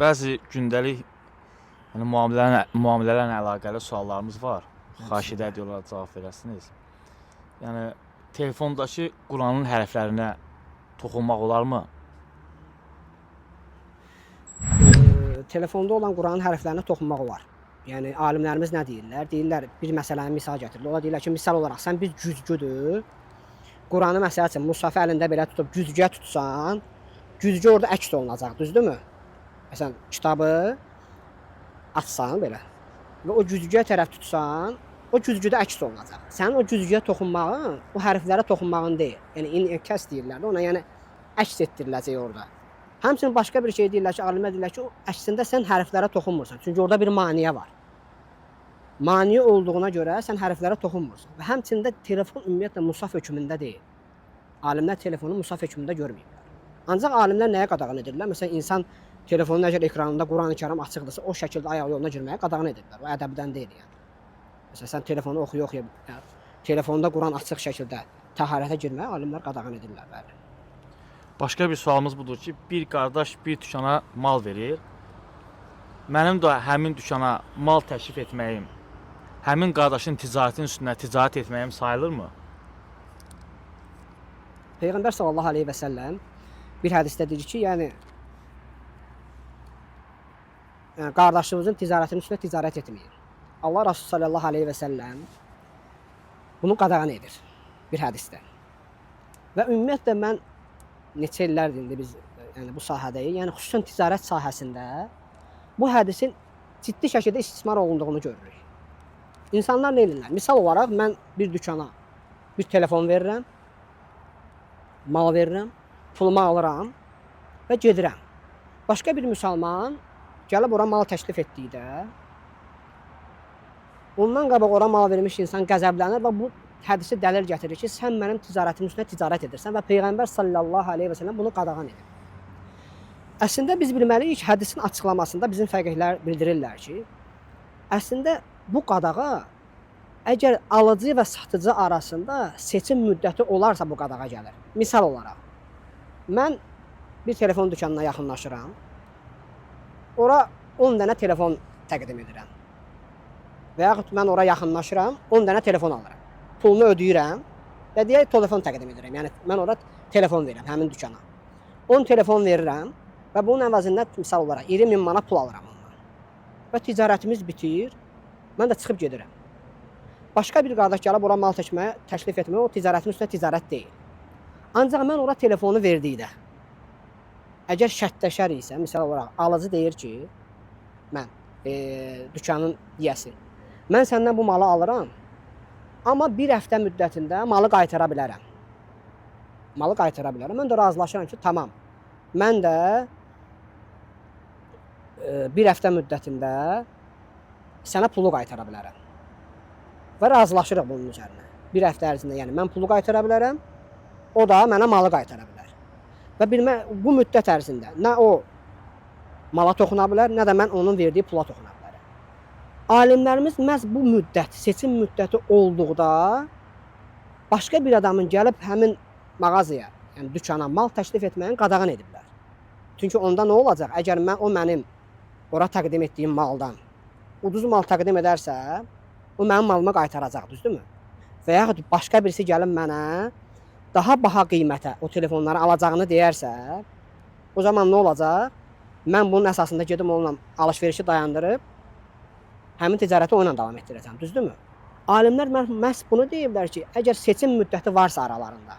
Bəzi gündəlik, yəni müamilələrlə əlaqəli suallarımız var. Xahiş edərdik onlara cavab verəsiniz. Yəni telefondakı Quranın hərflərinə toxunmaq olarmı? Telefonda olan Quranın hərflərinə toxunmaq olar. Yəni alimlərimiz nə deyirlər? Deyirlər, bir məsələni misal gətirirlər. Onlar deyirlər ki, misal olaraq sən bir güzgüdür. Quranı məsəl üçün Mushafı əlində belə tutub güzgüyə tutsan, güzgü orada əks olunacaq, düzdürmü? Məsələn, kitabı açsan belə və o güzgüyə tərəf tutsan, o güzgüdə əks olunacaq. Sənin o güzgüyə toxunmağın, o hərflərə toxunmağın deyil. Yəni inkas deyirlər də ona, yəni əks etdiriləcək orada. Həmçinin başqa bir şey deyirlər ki, alimlər deyirlər ki, o əslində sən hərflərə toxunmursan. Çünki orada bir maneə var. Maneə olduğuna görə sən hərflərə toxunmursan. Və həmçinin də telefon ümumiyyətlə musaf hökmündə deyil. Alimlər telefonu musaf hökmündə görməyiblər. Ancaq alimlər nəyə qadağan edirlər? Məsələn, insan telefonun əgər ekranında Qurani-Kərim açıqdırsa, o şəkildə ayaq yoluna girməyə qadağan edirlər. O ədəbdən deyil yəni. Məsələn, sən telefonu oxuya-oxuya, yəni, telefonda Quran açıq şəkildə təharətə girməyə alimlər qadağan edirlər, bəli. Başqa bir sualımız budur ki, bir qardaş bir dükana mal verir. Mənim də həmin dükana mal təklif etməyim, həmin qardaşın ticarətinin üstünə ticarət etməyim sayılırmı? Peyğəmbər sallallahu əleyhi və səlləm bir hədisdə deyir ki, yəni qardaşınızın ticarətinin üstünə ticarət etməyin. Allah Resulü sallallahu əleyhi və səlləm bunu qadağan edir bir hədisdə. Və ümumiyyətlə mən neçə illərdir indi biz yəni bu sahədəyik, yəni xüsusən ticarət sahəsində bu hədisin ciddi şəkildə istismar olunduğunu görürük. İnsanlar nə edirlər? Misal olaraq mən bir dükana bir telefon verirəm, mal verirəm, pulumu alıram və gedirəm. Başqa bir müsəlman gəlib ora mal təklif etdikdə ondan qabaq ora mal vermiş insan qəzəblənir və bu hədisi dəlil gətirir ki, sən mənim ticarətimin üstünə ticarət edirsən və Peyğəmbər sallallahu əleyhi və səlləm bunu qadağan edir. Əslində biz bilməliyik ki, hədisin açıqlamasında bizim fəqihlər bildirirlər ki, əslində bu qadağa əgər alıcı və satıcı arasında seçim müddəti olarsa bu qadağa gəlir. Misal olaraq, mən bir telefon dükanına yaxınlaşıram. Ora 10 dənə telefon təqdim edirəm. Və yaxud mən ora yaxınlaşıram, 10 dənə telefon alıram. Pulunu ödəyirəm və deyək telefon təqdim edirəm. Yəni mən ora telefon verirəm həmin dükana. 10 telefon verirəm və bunun əvəzində misal olaraq 20 min manat pul alıram ondan. Və ticarətimiz bitir. Mən də çıxıb gedirəm. Başqa bir qardaş gəlib ora mal təklif etməyə, o ticarətin üstünə ticarət deyil. Ancaq mən ora telefonu verdikdə, əgər şərtləşəriksə, misal olaraq alıcı deyir ki, mən dükanın yiyəsi, mən səndən bu malı alıram, amma bir həftə müddətində malı qaytara bilərəm. Malı qaytara bilərəm. Mən də razılaşıram ki, tamam, mən də bir həftə müddətində sənə pulu qaytara bilərəm. Və razılaşırıq bunun üzərinə. Bir həftə ərzində, yəni mən pulu qaytara bilərəm, o da mənə malı qaytara bilər. Və bilmə, bu müddət ərzində nə o mala toxuna bilər, nə də mən onun verdiyi pula toxuna bilərəm. Alimlərimiz məhz bu müddət, seçim müddəti olduqda başqa bir adamın gəlib həmin mağazaya, yəni dükana mal təklif etməyin qadağan ediblər. Çünki onda nə olacaq? Əgər mən o mənim ora təqdim etdiyim maldan ucuz mal təqdim edərsə, o mənim malımı qaytaracaq, düzdürmü? Və yaxud başqa birisi gəlib mənə daha baha qiymətə o telefonları alacağını deyərsə, o zaman nə olacaq? Mən bunun əsasında gedim onunla alış-verişi dayandırıb həmin ticarəti onunla davam etdirəcəm, düzdürmü? Alimlər məhz bunu deyiblər ki, əgər seçim müddəti varsa aralarında,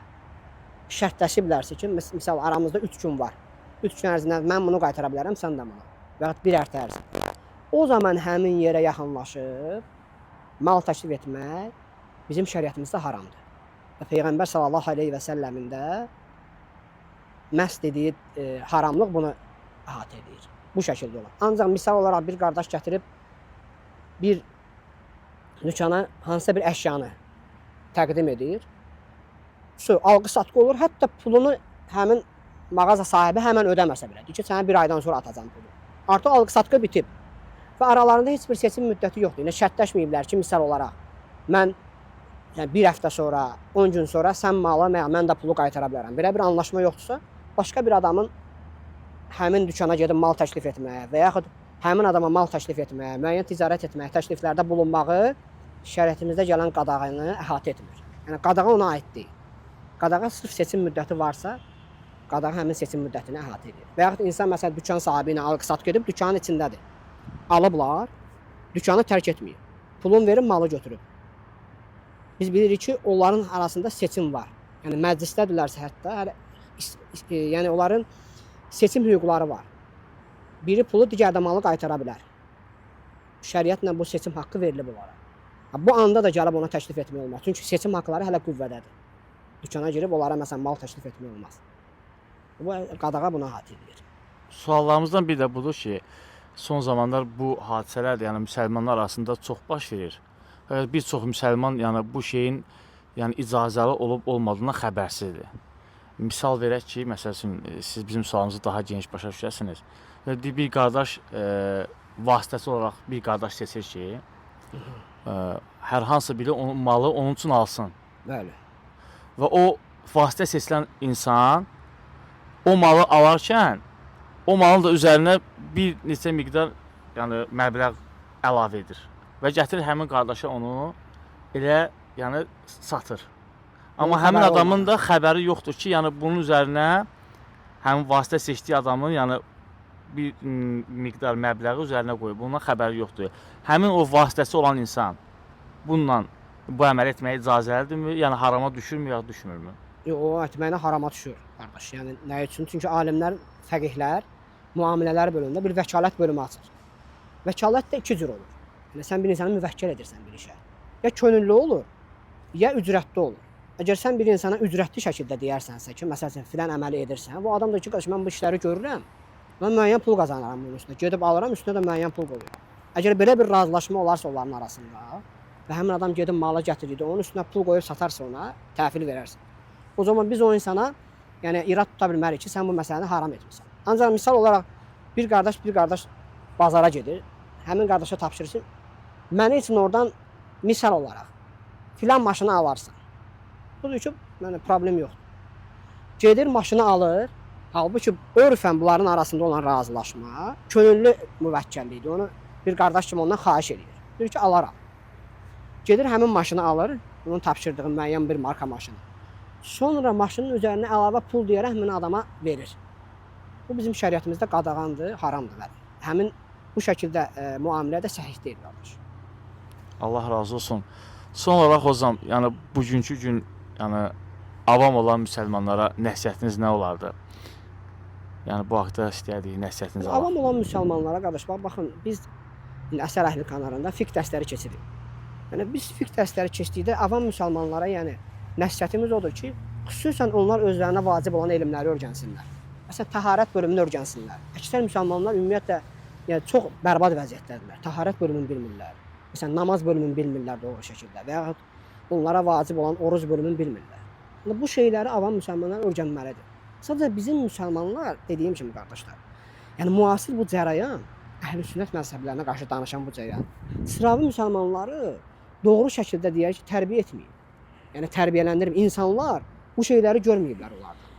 şərtləşiblərsə ki, misal aramızda 3 gün var. 3 gün ərzində mən bunu qaytara bilərəm, sən də bunu. Və yaxud bir həftə ərzində. O zaman həmin yerə yaxınlaşıb mal təklif etmək bizim şəriətimizdə haramdır. Və Peyğəmbər sallallahu əleyhi və səlləmin də məhz dediyi haramlıq bunu əhatə edir. Bu şəkildə olan. Ancaq misal olaraq bir qardaş gətirib bir dükana hansısa bir əşyanı təqdim edir. Alqı-satqı olur. Hətta pulunu həmin mağaza sahibi həmən ödəməsə belə. Deyir ki, sənə bir aydan sonra atacam pulu. Artıq alqı-satqı bitib. Və aralarında heç bir seçim müddəti yoxdur. Yəni şərtləşməyiblər ki, misal olaraq mən yəni bir həftə sonra, 10 gün sonra sən malı, mən də pulu qaytara bilərəm. Belə bir anlaşma yoxdursa, başqa bir adamın həmin dükana gedib mal təklif etməyə və yaxud həmin adama mal təklif etməyə, müəyyən ticarət etməyə, təkliflərdə bulunmağı şəriətimizdə gələn qadağanı əhatə etmir. Yəni qadağa ona aid deyil. Qadağa sırf seçim müddəti varsa, qadağa həmin seçim müddətini əhatə edir. Və yaxud insan məsələn dükan sahibi ilə alqı-satqı edib dükanın içindədir. Alıblar, dükanı tərk etməyib. Pulun verib malı götürüb. Biz bilirik ki, onların arasında seçim var. Yəni məclisdədirlərsə hətta hələ yəni onların seçim hüquqları var. Biri pulu, digər də malı qaytara bilər. Şəriətlə bu seçim haqqı verilib onlara. Bu anda da gəlib ona təklif etmək olmaz. Çünki seçim haqqları hələ qüvvədədir. Dükana girib onlara məsələn mal təklif etmək olmaz. Bu qadağa buna əhatə edir. Suallarımızdan biri də budur ki, son zamanlar bu hadisələr də, yəni müsəlmanlar arasında çox baş verir. Fəqət bir çox müsəlman yəni bu şeyin yəni icazəli olub olmadığından xəbərsizdir. Misal verək ki, məsəl üçün siz bizim sualımızı daha geniş başa düşəsiniz. Bir qardaş vasitəçi olaraq bir qardaş seçir ki, hər hansı biri onun malı onun üçün alsın. Bəli. Və o vasitə seçilən insan o malı alarkən o malın da üzərinə bir neçə miqdar yəni məbləğ əlavə edir və gətirir həmin qardaşa onu elə yəni satır. Amma Bunun həmin xəbəri adamın olmadan. da xəbəri yoxdur ki, yəni bunun üzərinə həmin vasitə seçdiyi adamın yəni bir miqdar məbləği üzərinə qoyub. Bundan xəbəri yoxdur. Həmin o vasitəçi olan insan bununla bu əməl etməyə icazəlidirmi? Yəni harama düşürmü ya düşmürmü? Yox, o etməyinə harama düşür qardaş. Yəni nə üçün? Çünki alimlər, fəqihlər müamilələr bölümündə bir vəkalət bölümü açır. Vəkalət də iki cür olur. Yəni sən bir insanı müvəkkəl edirsən bir işə. Ya könüllü olur, ya ücrətli olur. Əgər sən bir insana ücrətli şəkildə deyərsənsə ki, məsəl üçün filan əməli edirsən, bu adam da ki, qardaş mən bu işləri görürəm, mən müəyyən pul qazanıram bunun üstünə. Gedib alıram, üstünə də müəyyən pul qoyuram. Əgər belə bir razılaşma olarsa onların arasında və həmin adam gedib malı gətirir, onun üstünə pul qoyub satarsa ona, təhvil verərsən. O zaman biz o insana yəni irad tuta bilmərik ki, sən bu məsələni haram etmisən. Ancaq misal olaraq bir qardaş bazara gedir, həmin qardaşa tapşırırsın, məni üçün oradan misal olaraq filan maşını alarsan. Budur ki, yəni problem yoxdur. Gedir maşını alır. Halbuki örfən bunların arasında olan razılaşma könüllü müvəkkəllikdir. Onu bir qardaş kimi ondan xahiş eləyir. Deyir ki, alaram. Gedir həmin maşını alır, onun tapşırdığı müəyyən bir marka maşını. Sonra maşının üzərinə əlavə pul deyərək həmin adama verir. Bu bizim şəriətimizdə qadağandır, haramdır bəli. Həmin bu şəkildə müamilə də səhih deyil qardaş. Allah razı olsun. Son olaraq hocam, yəni bugünkü gün yəni avam olan müsəlmanlara nəsihətiniz nə olardı? Yəni bu haqda istərdik nəsihətinizi alaq. Avam olan müsəlmanlara qardaş, bax, baxın biz indi Əsər əhli kanalında fiqh dərsləri keçirik. Yəni biz fiqh dərsləri keçdikdə avam müsəlmanlara, yəni nəsihətimiz odur ki, xüsusən onlar özlərinə vacib olan elmləri öyrənsinlər. Məsələn, təharət bölümünü öyrənsinlər. Əksər müsəlmanlar ümumiyyətlə yəni çox bərbad vəziyyətdədirlər. Təharət bölümünü bilmirlər. Məsələn, namaz bölümünü bilmirlər doğru şəkildə və yaxud onlara vacib olan oruc bölümünü bilmirlər. Yəni bu şeyləri avam müsəlmanlar öyrənməlidir. Sadəcə bizim müsəlmanlar dediyim kimi qardaşlar, yəni müasir bu cərəyan, əhl-i sünnət məzhəblərinə qarşı danışan bu cərəyan, sıravi müsəlmanları doğru şəkildə deyək ki, tərbiyə etməyib. Yəni tərbiyələndirməyib. İnsanlar bu şeyləri görməyiblər onlardan.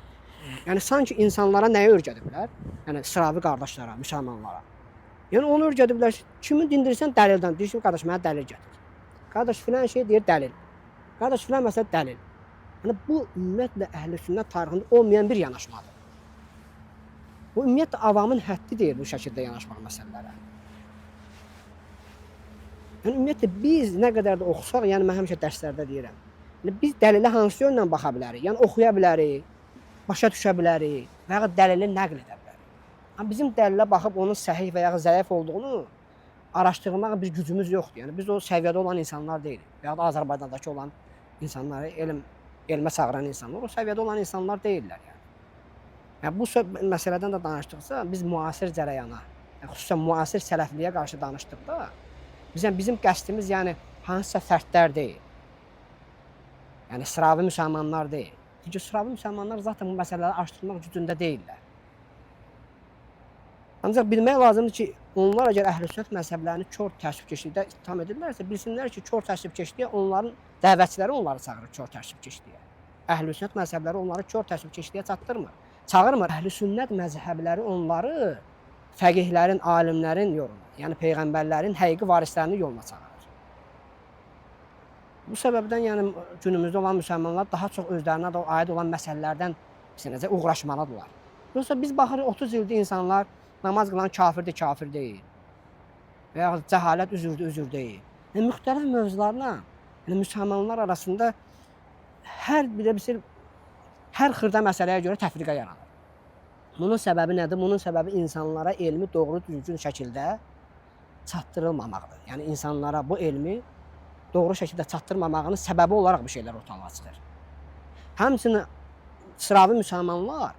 Yəni sanki insanlara nəyi öyrədiblər? Yəni sıravi qardaşlara, müsəlmanlara. Yəni onu öyrədiblər ki, kimi dindirsən dəlildən. Deyir ki, qardaş mənə dəlil gətir. Qardaş filan şey deyir dəlil. Qardaş filan məsələ dəlil. Yəni bu ümumiyyətlə əhl-i sünnət tarixində olmayan bir yanaşmadır. Bu ümumiyyətlə avamın həddi deyil bu şəkildə yanaşmaq məsələlərə. Yəni ümumiyyətlə biz nə qədər də oxusaq, yəni mən həmişə dərslərdə deyirəm. Yəni biz dəlilə hansı yönlə baxa bilərik? Yəni oxuya bilərik, başa düşə bilərik və ya dəlili nəql edə bilərik. Amma bizim dəlilə baxıb onun səhih və ya zəif olduğunu araşdırmağa bir gücümüz yoxdur. Yəni biz o səviyyədə olan insanlar deyilik. Və ya da Azərbaycandakı olan insanları elmə çağıran insanlar o səviyyədə olan insanlar deyillər yəni. Yəni bu məsələdən də danışdıqsa biz müasir cərəyana, yəni xüsusən müasir sələfliyə qarşı danışdıqda bizim qəsdimiz yəni hansısa fərdlər deyil. Yəni sıravi müsəlmanlar deyil. Çünki sıravi müsəlmanlar zaten bu məsələləri araşdırmaq gücündə deyillər. Ancaq bilmək lazımdır ki, onlar əgər əhl-i sünnət məzhəblərini kor təəssübkeşlikdə ittiham edirlərsə, bilsinlər ki, kor təəssübkeşliyə onların dəvətçiləri onları çağırır kor təəssübkeşliyə. Əhl-i sünnət məzhəbləri onları kor təəssübkeşliyə çatdırmır. çağırmır. Əhl-i sünnət məzhəbləri onları fəqihlərin, alimlərin yoluna, yəni peyğəmbərlərin həqiqi varislərinin yoluna çağırır. Bu səbəbdən yəni günümüzdə olan müsəlmanlar daha çox özlərinə də aid olan məsələlərdən necə uğraşmalıdırlar. Yoxsa biz baxırıq 30 ildir insanlar namaz qılan kafirdir, kafir deyil. Və yaxud cəhalət üzürdür, üzür deyil. Yəni müxtəlif mövzularla, yəni müsəlmanlar arasında hər bir hər xırda məsələyə görə təfriqə yaranır. Bunun səbəbi nədir? Bunun səbəbi insanlara elmi doğru düzgün şəkildə çatdırılmamaqdır. Yəni insanlara bu elmi doğru şəkildə çatdırmamağının səbəbi olaraq bu şeylər ortalığa çıxır. Həmçinin sıravi müsəlmanlar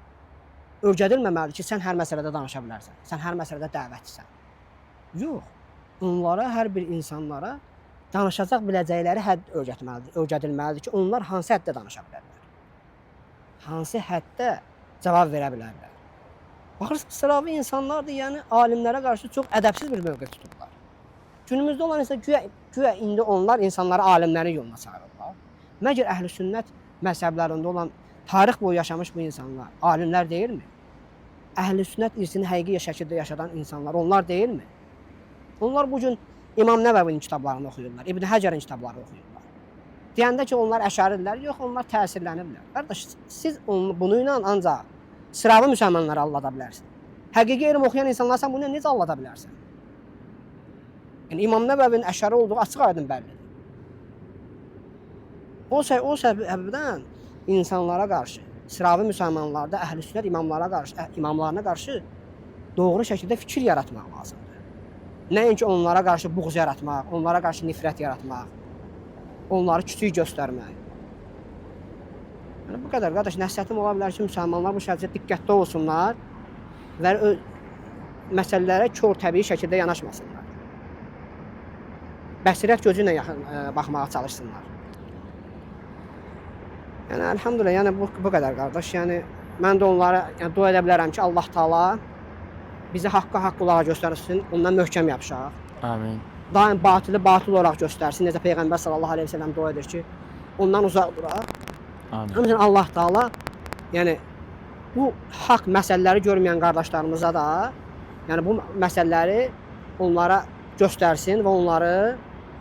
öyrədilməməlidir ki, sən hər məsələdə danışa bilərsən, sən hər məsələdə dəvətçisən. Yox. Onlara, hər bir insanlara danışacaq biləcəkləri hədd öyrətməlidir, öyrədilməlidir ki, onlar hansı həddə danışa bilərlər. Hansı həddə cavab verə bilərlər. Baxırsınız, sıravi insanlardır, yəni alimlərə qarşı çox ədəbsiz bir mövqe tuturlar. Günümüzdə olan isə güya indi onlar insanları alimlərin yoluna çağırırlar. Məgər əhl-i sünnət məzhəblərində olan tarix boyu yaşamış bu insanlar alimlər deyilmi? Əhl-i sünnət irsini həqiqi şəkildə yaşadan insanlar onlar deyilmi? Onlar bu gün İmam Nəvəvinin kitablarını oxuyurlar, İbn Həcərin kitablarını oxuyurlar. Deyəndə ki, onlar əşaridirlər, yox, onlar təsirləniblər. Qardaş, siz bunu ilə ancaq sıravi müsəlmanları aldada bilərsiniz. Həqiqi elm oxuyan insanlar sən bunu necə aldada bilərsən? Yəni İmam Nəvəvinin əşari olduğu açıq aydın bəllidir. O səbəbdən insanlara qarşı, sıravi müsəlmanlarda əhl-i sünnət imamlara qarşı, imamlarına qarşı doğru şəkildə fikir yaratmaq lazımdır. Nəinki onlara qarşı buğz yaratmaq, onlara qarşı nifrət yaratmaq, onları kiçik göstərmək. Yəni bu qədər qardaş, nəsihətim ola bilər ki, müsəlmanlar bu şəkildə diqqətli olsunlar və məsələlərə kor təbii şəkildə yanaşmasınlar. Bəsirət gözü ilə yaxın baxmağa çalışsınlar. Yəni əlhamdülillah, yəni bu qədər qardaş. Yəni mən də onlara yəni, dua edə bilərəm ki, Allah Taala bizi haqqa haqq olaraq göstərsin, ondan möhkəm yapışaq. Amin. Daim batili batıl olaraq göstərsin. Necə Peyğəmbər sallallahu əleyhi və səlləm dua edir ki, ondan uzaq duraq. Amin. Həmçinin Allah Taala yəni bu haqq məsələləri görməyən qardaşlarımıza da yəni bu məsələləri onlara göstərsin və onları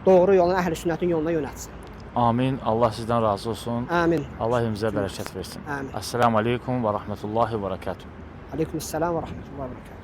doğru yoluna, əhl-i sünnətin yoluna yönəltsin. Amin. Allah sizdən razı olsun. Amin. Allah himizə bərəkət versin. Amin. Əssalamu aleykum və rəhmətullahi və bərəkatuhu. Aleykümselam və rəhmətullahi və bərəkatuhu.